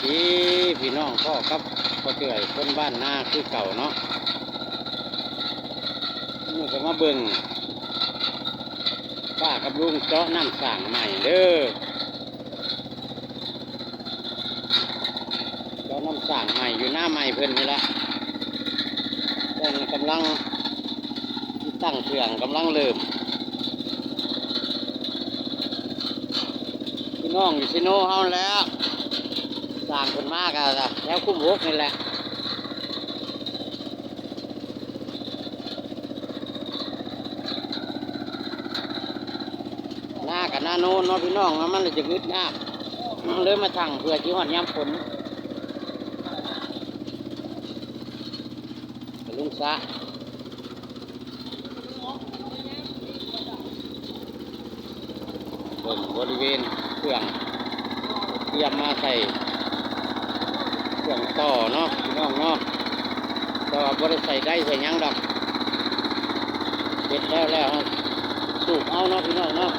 ດີພີ່ນ້ອງ ພໍ້ກັບພໍ່ເຈືອຍຄົນບ້ານນາຄືເກົ່າເນາະ. ມື້ນີ້ກໍມາເບິ່ງປ້າກັບລຸງເຈາະນ້ຳສ້າງໃໝ່ເດີ. ເຈາະນ້ຳສ້າງໃໝ່ຢູ່ນາໃໝ່ເພິ່ນນີ້ລະ. ເພິ່ນກຳລັງຕິດຕັ້ງເຄື່ອງ ກຳລັງເລີ່ມ. ພີ່ນ້ອງຢູ່ເຊໂນເຮົາແຫຼະ ສ້າງເພິ່ນມາກະແຖວຄຸ້ມຫົກນີ້ແຫຼະ. ນາກະນາໂນນເນາະພີ່ນ້ອງເນາະ ມັນເລີຍຈະງຶດຍາກ ເລີຍມາສ້າງເພື່ອຊິຮອດຍາມຝົນ. ລຸງສະ ເບິ່ງບໍລິເວນເຄື່ອງ ຕຽມມາໃສ່ເຄື່ອງຕໍ່ເນາະພີ່ນ້ອງເນາະ. ແຕ່ວ່າບໍ່ໄດ້ໃສ່ໄດໃສ່ຫຍັງດອກ ເຮັດແລ້ວແລ້ວເຮົາສູບເອົາເນາະພີ່ນ້ອງເນາະ.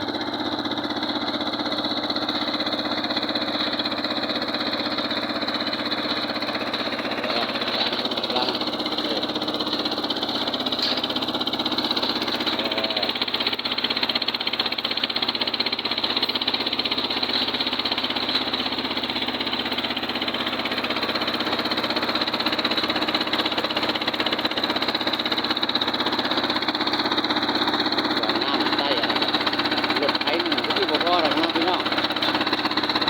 ເຄື່ອງນ້ຳໃສ່ອັນນັ້ນ ລົດໄຖໜຶ່ງກໍຊິບໍ່ພໍດອກເນາະພີ່ນ້ອງ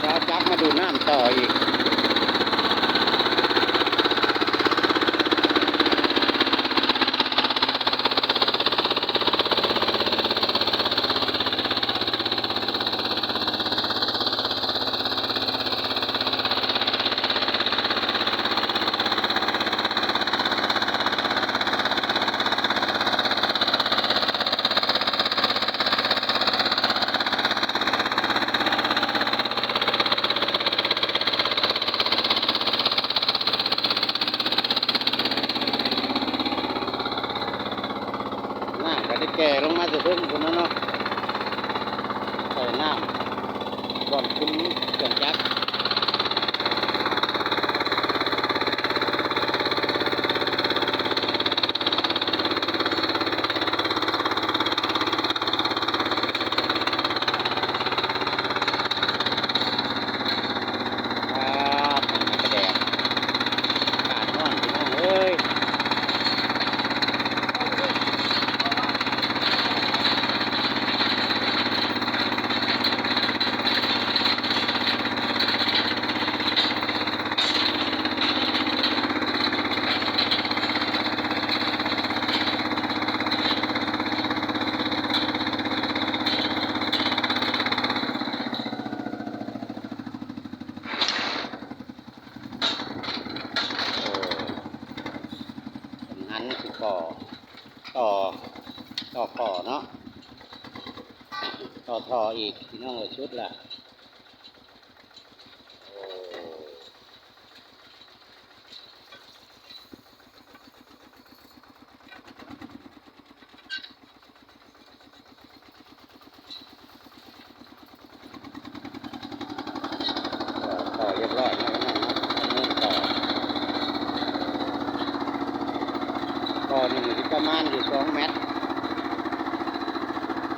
ຈະເອົາຈັກມາດູດນ້ຳຕໍ່ອີກ. ນ້ຳກໍໄດ້ແກ່ລົງມາແຕ່ເທິງພຸ້ນແລ້ວເນາະ ໃສ່ນ້ຳບ່ອນຂຶ້ນເຄື່ອງຈັກ. ປາດ ມັນກະແດດ ອາກາດຮ້ອນພີ່ນ້ອງເອີຍ. ໂອ້ ເປັນອັນຊິຂໍ ຕໍ່ ຕໍ່ຂໍເນາະ ຕໍ່ທໍ່ອີກ ພີ່ນ້ອງເອີຍ ສຸດລະ. ໂອ້ ຕໍ່ຮຽບຮ້ອຍເນາະ ພີ່ນ້ອງເນາະ ດຳເນີນຕໍ່. ຕໍ່ນີ້ມັນຊິປະມານຢູ່ສອງແມັດ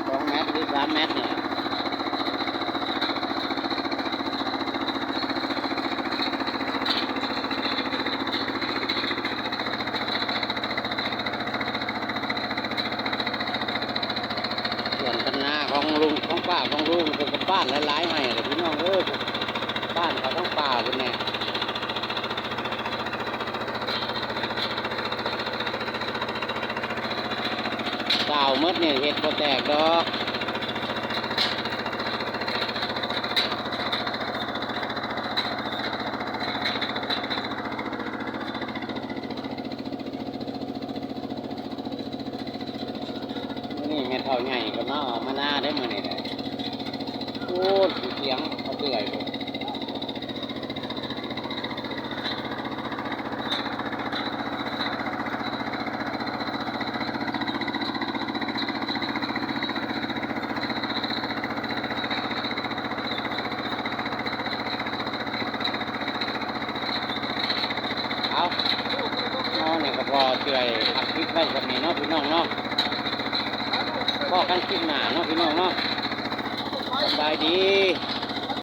ສອງແມັດ ຫຼື ສາມແມັດນີ້ແຫຼະ. ເຄື່ອງຄັນນາຂອງລຸງ ຂອງປ້າຂອງລຸງ ເພິ່ນກໍປ້ານຫຼາຍໆໃຫ້ແຫຼະ ພີ່ນ້ອງເອີຍ ປ້ານເຂົ້າທາງປ່າພຸ້ນແດ່. ຊາວໝົດນີ້ເຮັດບໍ່ແຕກດອກ. ມື້ນີ້ແມ່ເຖົ້າໃຫຍ່ກໍມາອອກມານາເດ້ມື້ນີ້ນະ. ໂອ້ ສຽງເຂົາເມື່ອຍພຸ້ນ. ກໍເທື່ອຍອັດຄລິບໄວ້ສ່ຳນີ້ເນາະພີ່ນ້ອງເນາະ. ພໍ້ກັນຄລິບໜ້າເນາະພີ່ນ້ອງເນາະ. ສະບາຍດີ.